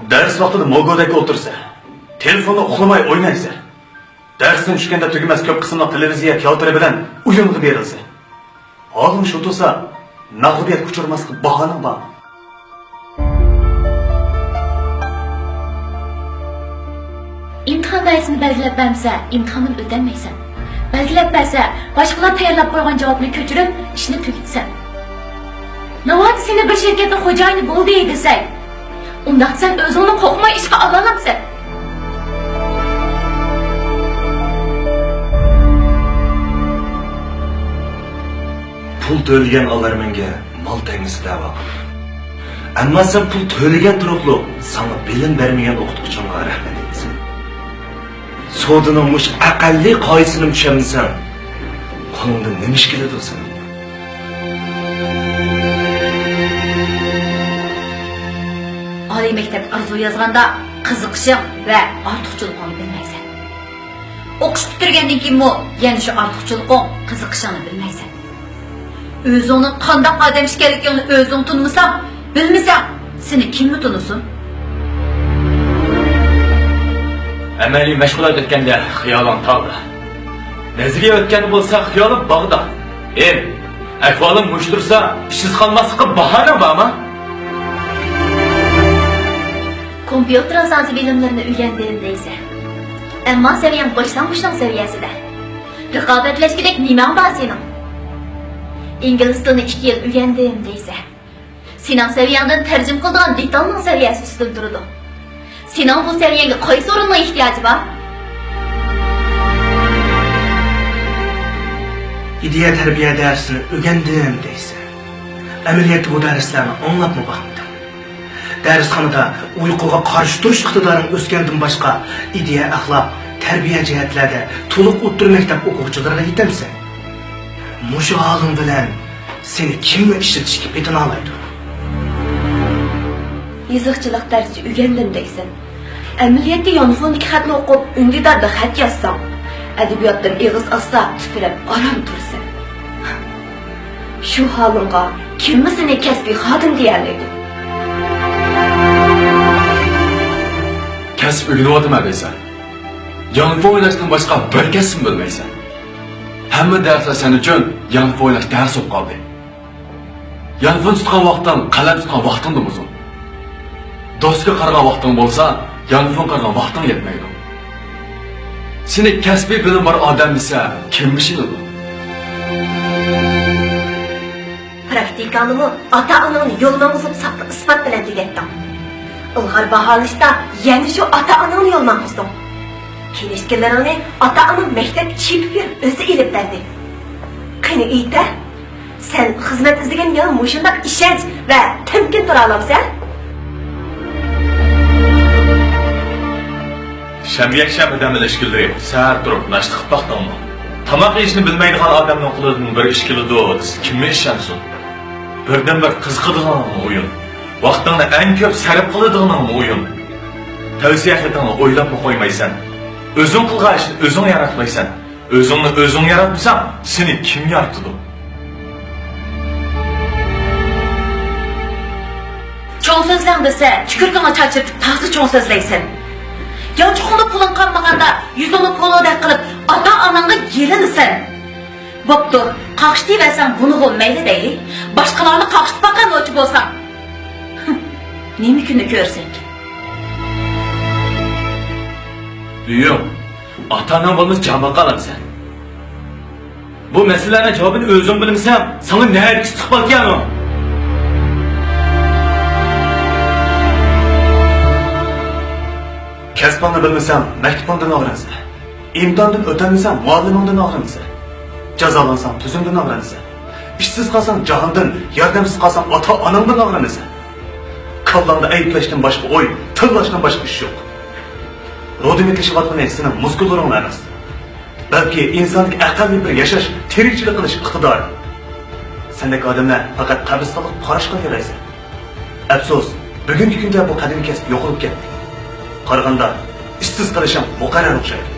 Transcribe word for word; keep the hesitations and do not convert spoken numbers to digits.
دەرس ۋاقتىدا موگۇدەك ئولتۇرىسەن. تېلېفوندا ئۇخلىماي ئوينايسەن. دەرستىن چۈشكەندە تۈگىمەس كۆپ قىسىملىق تېلېۋىزىيە تىياتىرى بىلەن ئويۇنغا بېرىلىسەن. ھالىڭ شۇ تۇرسا، مەغلۇبىيەتكە ئۇچرىماسلىققا باھانىڭ بارمۇ؟ ئىمتىھان دەرسىنى بەلگىلەپ بەرمىسە، ئىمتىھاندىن ئۆتەلمەيسەن. بەلگىلەپ بەرسە، باشقىلار تەييارلاپ قويغان جاۋابنى كۆچۈرۈپ، ئىشنى تۈگىتىسەن. ناۋادا سېنى بىر شىركەتنىڭ خوجايىنى بول دېسەك، ئۇنداقتا سەن ئۆزۈڭنى قورقماي ئىشقا ئالالامسەن؟ پۇل تۆلىگەن ئالارمەنگە مال تەگمىسە دەۋا قىلىدۇ. ئەمما سەن پۇل تۆلىگەن تۇرۇقلۇق ساڭا بىلىم بەرمىگەن ئوقۇتقۇچىڭغا رەھمەت ئېيتىسەن. سودىنىڭ مۇشۇ ئەقەللىي قائىدىسىنىمۇ چۈشەنمىسەڭ، قولۇڭدىن نېمە ئىش كېلىدۇ سېنىڭ؟ ئالىي مەكتەپكە ئارزۇ يازغاندا قىزىقىشىڭ ۋە ئارتۇقچىلىقىڭنى بىلمەيسەن. ئوقۇش پۈتتۈرگەندىن كېيىنمۇ يەنە شۇ ئارتۇقچىلىقىڭ، قىزىقىشىڭنى بىلمەيسەن. ئۆزۈڭنىڭ قانداق ئادەم ئىكەنلىكىڭنى ئۆزۈڭ تونۇمىساڭ، بىلمىسەڭ، سېنى كىممۇ تونۇسۇن؟ ئەمەلىي مەشغۇلات ئۆتكەندە خىيالىڭ تاغدا. نەزەرىيە ئۆتكەندە بولسا خىيالىڭ باغدا. ئېم، ئەھۋالىڭ مۇشۇ تۇرسا، ئىشسىز قالماسلىققا باھانە بارمۇ؟ كومپيۇتېر ئاساسىي بىلىملىرىنى ئۆگەندىم دەيسەن. ئەمما سەۋىيەڭ باشلانغۇچنىڭ سەۋىيەسىدە. رىقابەتلەشكۈدەك نېمەڭ بار سېنىڭ؟ ئىنگلىز تىلىنى ئىككى يىل ئۆگەندىم دەيسەن. سېنىڭ سەۋىيەڭدىن تەرجىمە قىلىدىغان دېتالنىڭ سەۋىيەسى ئۈستۈن تۇرىدۇ. سېنىڭ بۇ سەۋىيەڭگە قايسى ئورۇننىڭ ئېھتىياجى بار؟ ئىدىيە تەربىيە دەرسىنى ئۆگەندىم دەيسەن. ئەمەلىيەتتە بۇ دەرسلەرنى ئاڭلاپمۇ باقمىدىڭ. دەرسخانىدا ئۇيقۇغا قارشى تۇرۇش ئىقتىدارىڭ ئۆسكەندىن باشقا، ئىدىيە، ئەخلاق، تەربىيە جەھەتلەردە تولۇق ئوتتۇرا مەكتەپ ئوقۇغۇچىلىرىغا يېتەمسەن؟ مۇشۇ ھالىڭ بىلەن سېنى كىممۇ ئىشلىتىشكە پېتىنالايدۇ؟ يېزىقچىلىق دەرسى ئۆگەندىم دەيسەن. ئەمەلىيەتتە يانفوندىكى خەتنى ئوقۇپ، ئۈندىداردا خەت يازساڭ، ئەدەبىياتتىن ئېغىز ئاچسا، تىترەپ ئاران تۇرىسەن. شۇ ھالىڭغا كىممۇ سېنى كەسپىي خادىم دېيەلەيدۇ؟ كەسىپ ئۆگىنىۋاتىمەن دەيسەن. يانفون ئويناشتىن باشقا بىر كەسىپنى بىلمەيسەن. ھەممە دەرسلەر سەن ئۈچۈن يانفون ئويناش دەرسى بولۇپ قالدى. يانفون تۇتقان ۋاقتىڭ قەلەم تۇتقان ۋاقتىڭدىن ئۇزۇن. دوسكىغا قارىغان ۋاقتىڭ بولسا، يانفونغا قارىغان ۋاقتىڭ يەتمەيدۇ. سېنى كەسپىي بىلىم بار ئادەم دېسە، كىم ئىشىنىدۇ؟ پراكتىكاڭنىمۇ ئاتا-ئاناڭنى يول ماڭغۇزۇپ ساختا ئىسپات بىلەن تۈگەتتىڭ. ئىلغار باھالىشتا يەنە شۇ ئاتا-ئاناڭنى يول ماڭغۇزدۇڭ. كىنىشكىلىرىڭنى ئاتا-ئاناڭ مەكتەپكە چېپىپ بېرىپ ئۆزى ئېلىپ بەردى. قېنى ئېيتە، سەن خىزمەت ئىزدىگەن يەنە مۇشۇنداق ئىشەنچ ۋە تەمكىن تۇرالامسەن؟ شەنبە، يەكشەنبە دەم ئېلىش كۈنلىرى سەھەر تۇرۇپ ناشتا قىلىپ باقتىڭمۇ؟ تاماق يېيىشنى بىلمەيدىغان ئادەمنىڭ قولىدىن بىر ئىش كېلىدۇ دېسە، كىممۇ ئىشەنسۇن؟ بىردىنبىر قىزىقىدىغىنىڭمۇ ئويۇن. ۋاقتىڭنى ئەڭ كۆپ سەرپ قىلىدىغىنىڭمۇ ئويۇن. تەۋسىيە خېتىڭنى ئويلاپمۇ قويمايسەن. ئۆزۈڭ قىلغان ئىشنى ئۆزۈڭ ياراتمايسەن. ئۆزۈڭنى ئۆزۈڭ ياراتمىساڭ، سېنى كىم يارىتىدۇ؟ چوڭ سۆزلەڭ دېسە، چۈكۈرۈكۈڭنى چاچرىتىپ تازا چوڭ سۆزلەيسەن. يانچۇقۇڭدا پۇلۇڭ قالمىغاندا، يۈزۈڭنى پولۇدەك قىلىپ، ئاتا-ئاناڭغا يېلىنىسەن. بوپتۇ، قاقشىتىۋەرسەڭ بۇنىغۇ مەيلى دەيلى. باشقىلارنى قاقشىتىپ باققان نوچى بولساڭ. نېمە كۈننى كۆرسەك؟ ئۆيۈڭ، ئاتا-ئاناڭ بولمىسا جان باقالامسەن؟ بۇ مەسىلىلەرنىڭ جاۋابىنى ئۆزۈڭ بىلمىسەڭ، ساڭا نەدىكى ئىستىقبالكەن ئۇ؟ كەسپىڭنى بىلمىسەڭ، مەكتىپىڭدىن ئاغرىنىسەن. ئىمتىھاندىن ئۆتەلمىسەڭ، مۇئەللىمىڭدىن ئاغرىنىسەن. جازالانساڭ، تۈزۈمدىن ئاغرىنىسەن. ئىشسىز قالساڭ، جاھاندىن، ياردەمسىز قالساڭ، ئاتا-ئاناڭدىن ئاغرىنىسەن. كاللاڭدا ئەيىبلەشتىن باشقا ئوي، تىللاشتىن باشقا ئىش يوق. رودىمى تېشىۋاتقىنى سېنىڭ مۇسكۇللىرىڭلا ئەمەس. بەلكى ئىنساندىكى ئەقەللىي بىر ياشاش، تىرىكچىلىك قىلىش ئىقتىدارى. سەندەك ئادەملەر پەقەت قەبرىستانلىق قاراشقا يارايسەن. ئەپسۇس، بۈگۈنكى كۈندە بۇ قەدىمىي كەسىپ يوقىلىپ كەتتى. قارىغاندا، ئىشسىز قېلىشىڭ مۇقەررەر ئوخشايدۇ.